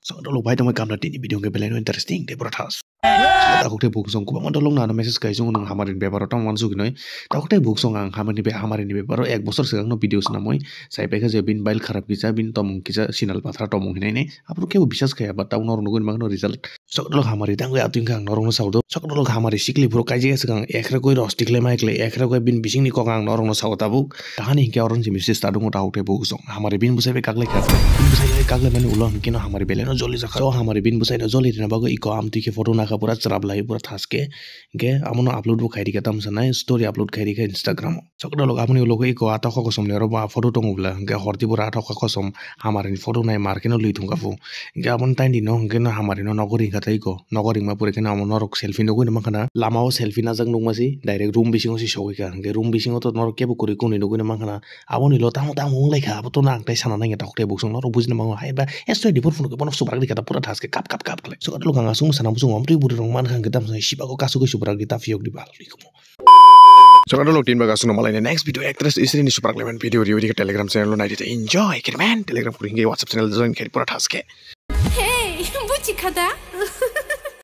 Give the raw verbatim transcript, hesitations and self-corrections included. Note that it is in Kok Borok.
Sokdolok bai tongbai kamla tini video hwnkhe belai no interesting tei bwrwthas. Takhuk tei bukhuk song kwbangma dolok no ano message kai chwngo nwng hamari ni beparo tamo uansuk hinwi. Takhuk tei bukhuk song ang hamari ni be-, hamari ni beparo ek bosor swkang no video swnamwi sai paikha je bini bail kharap kisa, bini tomung kisa sinal pathra tomung hinwi nai. Aphuru kebo bisas khaiya, but tabuk norok nugwi mankha no result. Sokdolok hamari tangwi atwi wngkha ang norokno sao do. Sokdolok hamari sikli phuru kaijak swkang ekhrokwi rosti khlai mai khlai ekhrokwi bini bisingni kok ang norokno sao tabuk. Tahani hinkhe oro se message ta dungo takhuk tei bukhuk song. Hamari bini bwsai bai kaklaikha. Bini bwsai bai kaklaimani ulo hinkhe no hamari belai no joli jakha. So hamari bini bwsai no joli rina bagwi iko amtwi khe photo nakha pura chwrap lai pura thaske. Hinkhe amono upload bo khairikha tamsa nai story upload khairikha Instagram o. Sokdolok aboni ulo khe iko a tokha kosom ni oro bo a photo tongo bwla hinkhe horti pura a tokha kosom hamari ni photo nai mar khe no lwi thung kha phu. Hinkhe aboni taini no hinkhe no hamari no nogo ringkha tei iko. Nogo ringma pore khe no amo norok selfie nugwi no mankha na. Lama o selfie najak nukma si direct room bisingo si sogwi kha. Hinkhe room bisingo to norok kebo kwrwi kunui nugwi no mankha na. Aboni ulo tamo tamo wnglaikha, abo to nang tei sana nangya takhuk tei bukhuk song norok bujina mango hai ba S twenty four phone khe bono subrak rikha ta pura thaske kap kap kap khlai. Sokdolok ang aswk sana buchung omtwi bwrwi rok mankha hinkhe tamo sibago kasugwi subrak ri ta phiyok ri bal ri khumo. Sokdolok tin ba kasung no malai next video actress Isri ni subrak lemen video ri ri Telegram channel lo nai di enjoy khe man Telegram puri hinkhe WhatsApp channel join khe pura thaske. Hey, buchi khada.